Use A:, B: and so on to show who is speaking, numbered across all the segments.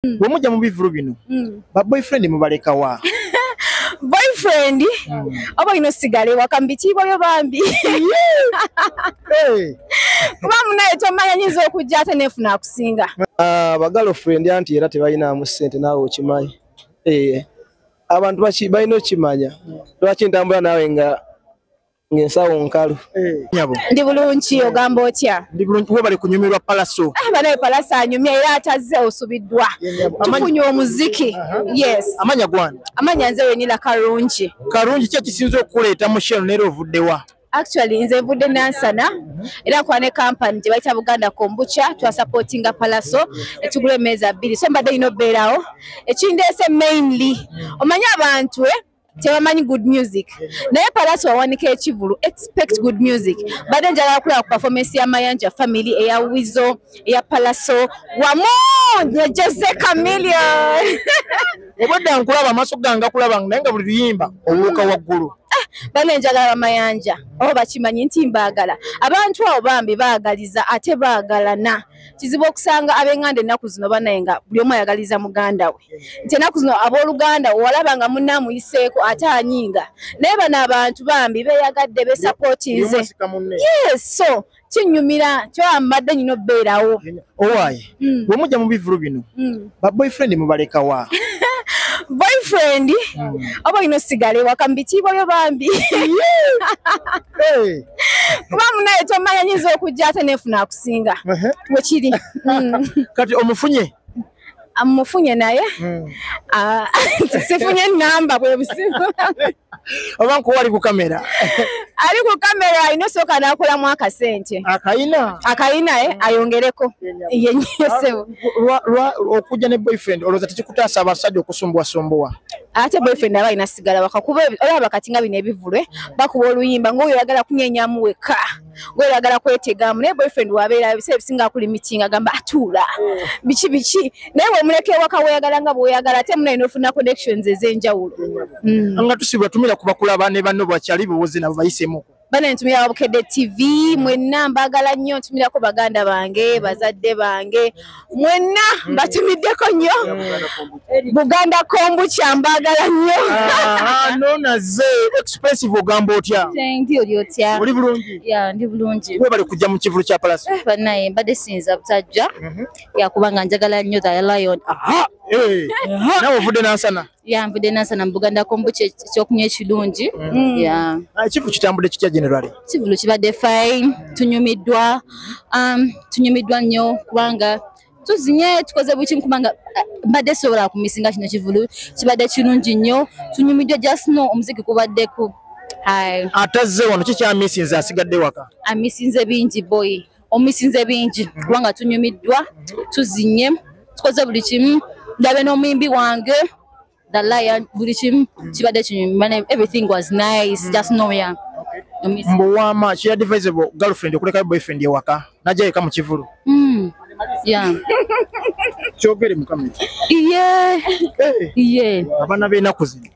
A: Bwe mujja mu bivulu bino, ba boyfriend mubalekawa?
B: Boyfriend oba olina osigala ewaka mu bitiibwa byo bambi, kuba munaye tomanya, nyinza okujja ate neefuna akusinga.
C: Ba girlfriend anti era tebalinamu ssente, naawe okimanyi. Abantu balina okimanya lwaki ntambula naawe nga ng'ensawo nkalu.
A: Nyabo.
B: Ndi bulungi, ogamba otya?
A: Ndi bulungi, webale kunyumirwa Palaso.
B: Ah, banaye Palaso anyumya era atazze osubiddwa. Tufunye omuziki, yes.
A: Amanya gwani?
B: Amanya nze Wenila Karungi.
A: Karungi, ki ekisinza okukuleeta mu show neera ovuddewa?
B: Actually nze nvudde Nansana, era nkola ne company gye bayita Buganda Kombucha. Twasupportinga Palaso netugula emmeeza 2, so mbadde nina obbeerawo. Ekindeese mainly, omanyi abantu tebamanyi good music, naye Palaso wawanika ekivulu, expect good music. Badde njagala kulaba ku performance ya Mayanja Family, eya Wizo, eya Palaso wamu ne Jose Chameleone.
A: Obwedda nkulaba, amaaso gange gakulaba, naye nga buli luyimba owuuka waggulu.
B: Bane njagala Bamayanja oba bakimanyi nti mbaagala. Abantu abo bambi baagaliza ate baagalana. Kizibu okusanga ab'enganda ennaku zino banaye nga buli omu ayagaliza muganda we, nti ennaku zino abooluganda walaba nga munne amuyiseeko ate anyinga, naye bano abantu bambi beeyagadde, besupportinze.
A: Omusika munne.
B: Yes, so kinyumira kyoba mbadde nyina obbeerawo.
A: Owaaye, bwe mujja mu bivulu bino, ba boyfriend mubalekawa?
B: Boyfriend oba olina osigala ewaka mu bitiibwa byo bambi, kuba munaye tomanya, nyinza okujja ate neefuna akusinga. Wekiri.
A: Kati omufunye?
B: Amufunye, naye ah, sifunye namba, bwe buzibu.
A: Oba nkuwa ali ku kamera?
B: Ali ku kamera, alina osooka n'akolamu akasente.
A: Akayina.
B: Akayina, ayongereko yenyesewo.
A: Okujja ne boyfriend olowooza tekikutaasa abasajja okusumbuwasumbuwa?
B: Ate boyfriend aba alina sigala waka, kuba olaba kati nga bino ebivulwe bakuba oluyimba ngaoyo oyagala kunyenyamu weka, ngaoyo oyagala kwetegamu, naye boyfriend wabeera ebiseera ebisinga akulimitinga, agamba atuula biki biki, naye bwomuleka ewaka weeyagala nga bw'oyagala, ate munaye n'ofuna connections ez'enjawulo.
A: Nga tusibwa, tumira kuba kulaba ne banno bakyali buwozi nabo bayiseemuko.
B: Bana, ntumira Bukedde TV mwenna, mbaagala nnyo. Ntumirako baganda bange, bazadde bange mwenna, mbatumiddeko nnyo. Buganda Kombucha, mbaagala nnyo.
A: Nonaze expensive, ogamba otya?
D: Ndi oli otya?
A: Oli bulungi?
D: Yeah, ndi bulungi.
A: Webale kujja mu kivulu kya Palaso.
D: Bannaye mbadde siyinza butajja yakubanga njagala nnyo the lion.
A: Nawe ovudde Nansana?
D: Yeah, nvudde Nansana mu Buganda Kombucha, ekyokunywa ekirungi. Yeah.
A: Ah, ekivulu kitambudde kitya generally?
D: Kivulu kibadde fine, tunyumiddwa. Tunyumiddwa nnyo kubanga tuzinye, tukoze buli kimu, kubanga mbadde sobola kumisinga kino kivulu, kibadde kirungi nnyo, tunyumiddwa. Just know omuziki kubaddeku. Hi.
A: Atazze wano kikyamisinze asigadde waka?
D: Amisinze bingi boy, omisinze bingi, kubanga tunyumiddwa, tuzinye, tukoze buli kimu, ndabe n'omuyimbi wange the lion, buli kimu kibadde kinyumira. Everything was nice, just know, yeah.
A: Mbuwama kiri advisable girlfriend okulekayo boyfriend ewaka najja yeka mu kivulu?
D: Yeah.
A: Kyogere mukamera.
D: Yeah.
A: Abaana b'ennaku zino.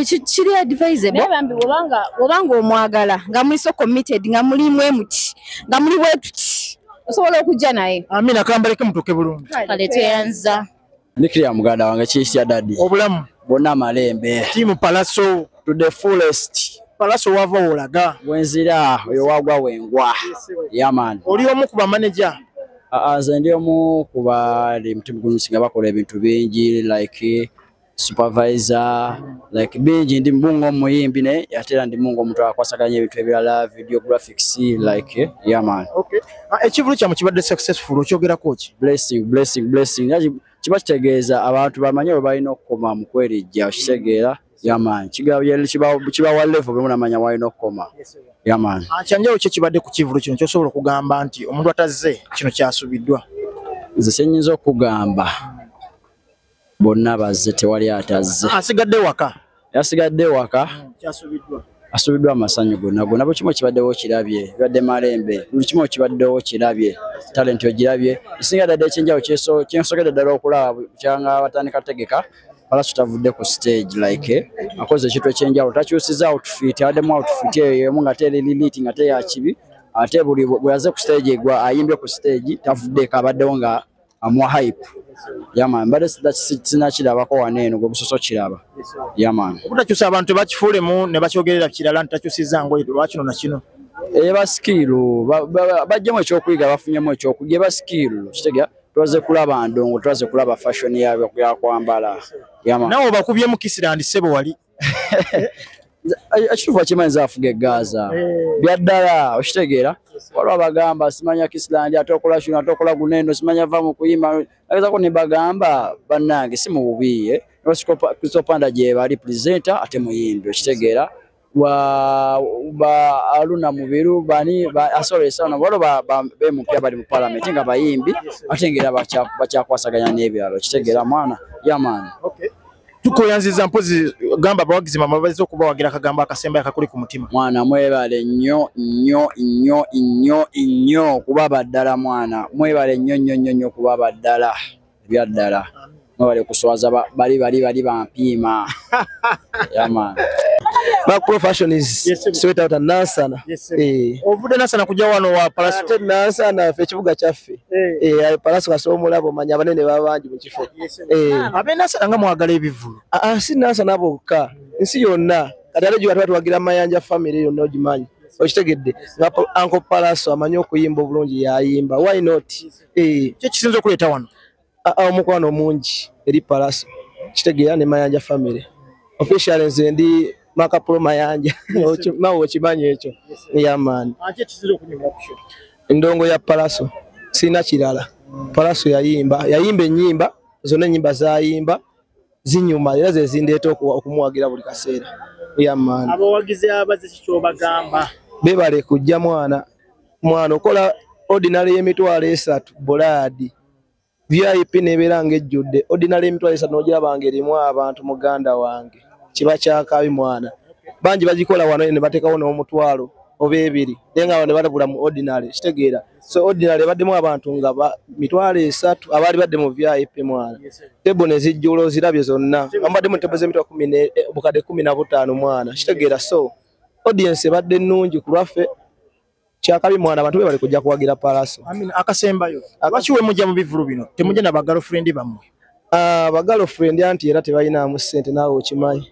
D: Kiri advisable.
B: Naye bambi bwobanga omwagala, nga muli so committed, nga muli mwemuti, nga muli bwetuti, osobola okujja naye.
A: Amina, kambaleke mutuuke bulungi.
D: Kale, tweyanza.
E: Nikiriya muganda wange kiisya dadi.
A: Obulamu?
E: Bonna amalembe.
A: Team Palaso.
E: To the fullest.
A: Palaso wava olaga?
E: Wenzira oyo wagwa wengwa, yeah man.
A: Oli omu ku bamaneja?
E: Nze ndi omu ku bali mutima guno bakola ebintu bingi, like supervisor, like bingi. Ndi mbunga omuyimbi, naye ate era ndi munga omuntu akwasaganya ebintu ebirala, video graphics, like, yeah man.
A: Okay. Ah, ekivulu kyammwe kibadde successful, okyogerako ki?
E: Blessing, blessing, blessing. Era kiba kitegeeza abantu bamanye bwe balina okukoma mu kwerijja, okitegeera? Yeah man, kibawa level bwe munamanya walina okukoma, yeah man.
A: Ah, kyanjawulo ki ekibadde ku kivulu kino kyosobola okugamba nti omuntu atazze kino kyasubiddwa?
E: Nze kyenyinza okugamba, bonna bazze, tewali atazze.
A: Asigadde waka?
E: Yasigadde waka.
A: Kyasubiddwa.
E: Asubiddwa amasanyu gonna gonna. Buli kimu ekibaddewo kirabye, bibadde malembe, buli kimu ekibaddewo kirabye, talent ogirabye. Ekisinga ddala ekyenjawulo kyensokedde ddala okulaba kyanga batandika tegeka Palaso tavudde ku stage, like akoze ekintu ekyenjawulo, takyusiza outfit, abaddemu outfit eyo emu nga teri limit, nga te ya kibi, ate buli bwe yaze ku stage egwa ayimbye ku stage tavuddeeko, abaddewo nga amuwa hype. Yeah man, mbadde sinakirabako wano eno gwe gusoso kiraba. Yeah man.
A: Obutakyusa abantu bakifuulemu ne bakyogerera kirala nti takyusizza ngoye lwa kino na kino.
E: Eba skill bajjemu ekyokuyiga bafunyemu ekyokuyiga eba skill kitegeera twaze kulaba ndongo twaze kulaba fashion yaabwe yakwambala. Yeah man.
A: Nawe obakubyemu Kisirandi ssebo wali.
E: Ekituufu akimanyi afuga eggaza bya ddala okitegeera waliwo abagamba simanya Kisirandi ate okola kino ate okola guno eno simanya va mu kuyimba nagezaako ne bagamba bannange si mu bubi Crystal Panda gye bali presenter ate muyimbi okitegeera ba Aluna Mubiru bani Asole sana waliwo bemupya bali mu parliament nga bayimbi ate ng'era bakyakwasaganya n'ebirala okitegeera mwana yeah man.
A: Tukoyanziza mpozi gamba abawagizi mama bazze okubawagira akagamba akasemba akakuli ku mutima.
E: Mwana mwebale nnyo nnyo nnyo nnyo nnyo kuba baddala mwana mwebale nnyo nnyo nnyo nnyo kuba baddala ebya ddala mwebale kuswaza bali bali bali bampiima. Yeah man.
C: Back Pro Fashion is straight out and Nansana.
A: Ovudde Nansana kujja wano wa Palaso.
C: Ate Nansana ffe ekibuga kyaffe. Palaso kasooba omulaba omanya abanene baba bangi mu kifo.
A: Ab'e Nansana nga mwagala ebivvulu.
C: Si Nansana bokka, nsi yonna. Kati ate gye tuwagira Mayanja family yonna ogimanyi. Okitegedde nga Uncle Palaso amanyi okuyimba obulungi yayimba. Why not?
A: Ki ekisinze okuleeta wano?
C: Omukwano mungi eri Palaso. Kitegeera ne Mayanja family. Officially nze ndi Maka Pro Mayanja. Nawe okimanyi ekyo. Yeah man. Endongo ya Palaso sina kirala. Palaso yayimba, yayimba ennyimba, zonna ennyimba zayimba zinyuma era ze zindeeta okumuwagira buli kaseera. Yeah man.
A: Abawagizi abaze kikyobagamba.
C: Beebale kujja mwana. Mwana okola ordinary y'emitwalo 3 bolaadi. VIP nebeera ng'ejjudde. Ordinary y'emitwalo 3 n'ogiraba ng'erimu abantu muganda wange. Kiba kyakabi mwana. Bangi bagikola wano ne bateekawo n'omutwalo oba ebiri naye nga ne balabula mu ordinary kitegeera. So ordinary ebaddemu abantu nga mitwalo 3 abaali badde mu VIP mwana. Tebo ne zijjula ozirabye zonna. Babaddemu tebo z'emitwalo 10,000 obukadde 15 mwana kitegeera. So audience ebadde nnungi ku lwaffe kyakabi mwana abantu be bali kujja kuwagira Palaso.
A: Amina akasembayo. Lwaki we mujja mu bivvulu bino temujja na ba girlfriend bammwe?
C: Ba girlfriend anti era tebalinamu ssente naawe okimanyi.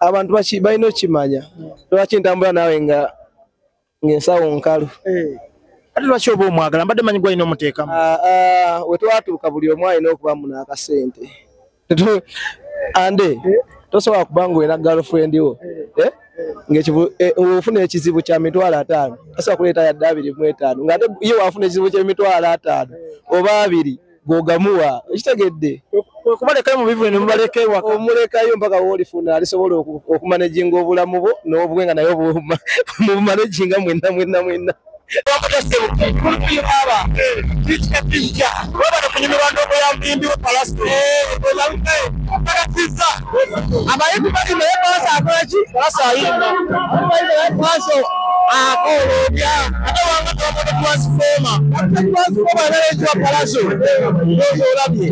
C: Abantu balina okimanya lwaki ntambula naawe nga ng'ensawo nkalu.
A: Ate lwaki oba omwagala mbadde manyi gwalina omuteekamu?
C: We twatuuka buli omu alina okuba muno akasente. Ande tosobola kuba ng'olina girlfriend wo ng'ofuna ekizibu kya mitwalo 5 tasobola kuleeta yadde 25 ng'ate ye waafuna ekizibu ky'emitwalo 5 oba 2 gwogamuwa okitegedde.
A: Kubalekayo mu bivvulu ne mubaleka ewaka.
C: Omulekayo mpaka w'olifuna alisobola okumanaginga obulamu bwo n'obwe nga naye mubumanaginga mwenna mwenna mwenna.
F: Abayimbi bali naye Palaso akola ki? Palaso ayimba. Abayimbi naye Palaso akola ate wanga twakola transformer. Transformer naleetebwa Palaso. Ndowooza olabye.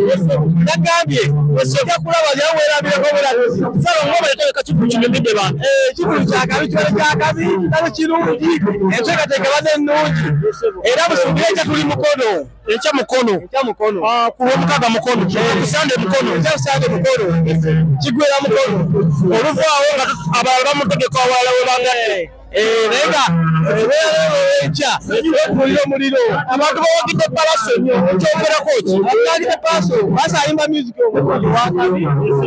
F: Nagambye ojja kulaba lyaweerabireko bwerabi.
A: Ssalongo baleetebeka kivvulu kinyumidde bantu.
F: Ekivvulu kyakabi kibadde kyakabi kitali kirungi. Enteekateeka ebadde nnungi. Era musuubire ekya tuli Mukono.
A: Ekya Mukono.
F: Ekya Mukono.
A: Ku Lwomukaaga Mukono. Ku Sande Mukono.
F: Ekya Sande Mukono. Kigwera Mukono.
A: Oluvaawo nga abalala bamutegeka awalala we bangadde.
F: Naye nga ebeera ekya omuliro.
A: Abantu bawagidde Palaso nnyo. Okyogerako ki?
F: Bawagidde Palaso. Palaso ayimba music omulungi wakabi.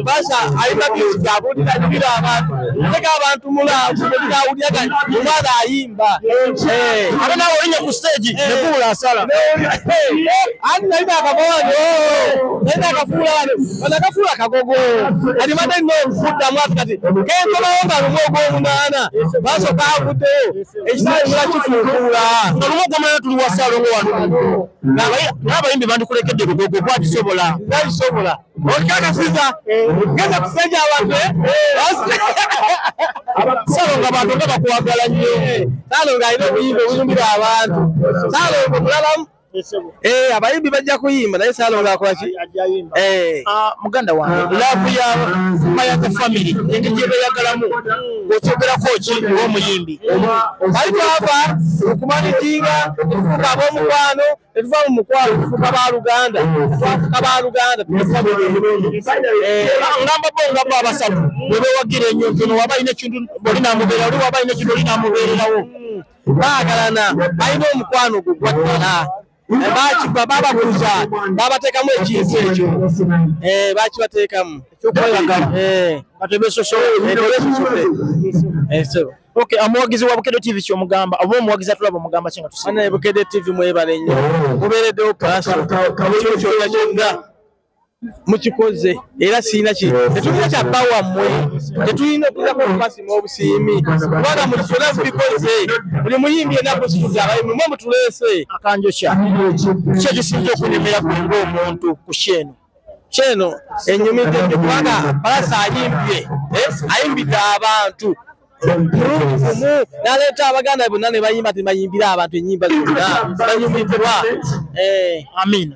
F: Palaso ayimba music abuulira anyumira abantu. Ateka abantu mulaavu bwawulira nga omwana ayimba.
A: Ate naawe olinnya ku stage ne gubula asala.
F: Anti nalina akagogo. Nalina akafuula wano. Wano akafuula kagogo. Kati mbadde nina okuddamu ati kati kenkomawo nga lumu ogw'omunaana. Palaso kaavuddeyo. Ekisaawe mula kifuukuula.
A: Nga lumu ogw'omunaana tuli wa Ssalongo wano. N'abayimbi bandikulekedde lugogo gwagisobola.
F: Gwagisobola. Okakasiza. Genda ku stage abantu.
A: Ssalongo abantu nga bakwagala nnyo.
F: Ssalongo alina obuyimba obunyumira abantu. Ssalongo mulabamu
C: Abayimbi bajja kuyimba naye Ssalongo akola ki?
A: Muganda wange, love ya Mayanja family engeri gye beeyagalamu okyogerako ki ng'omuyimbi?
C: Bali twava okumanikinga tufuuka ab'omukwano, tetuva mu mukwano tufuuka baluganda, twafuuka baluganda.
A: Ngamba bo nga bo abasatu bwe beewagira ennyo ntono, waba alina ekintu oli n'amubeera, oli waba alina ekintu oli n'amubeererawo.
C: Baagalana, balina omukwano gwo gwaddala, babakuza, babateekamu ekintu ekyo, bakibateekamu
A: ekyokweyagala nga tebeesosodde. Okay, omuwagizi wa Bukedde TV ky'omugamba oba omuwagizi atulaba omugamba ki nga tusiima?
C: Bukedde TV mwebale nnyo, mubeereddewo Pallaso kintu kyonna kyonna mukikoze, era sirina ki tetulina kyabba wammwe, tetulina okuzako okubasiima obusiimi kubanga muli kyonna mubikoze, buli muyimbi yenna kusitudde abayimbi mwe mutuleese.
A: Akanjokya ki ekisinza okunyumira gwe ng'omuntu ku kyeno?
C: Kyeno enyumidde nnyo kubanga Pallaso ayimbye, ayimbidde abantu mulungi gumu n'aleeta abaganda bonna ne bayimba, tebayimbira abantu ennyimba zonna banyumiddwa.
A: Amiina.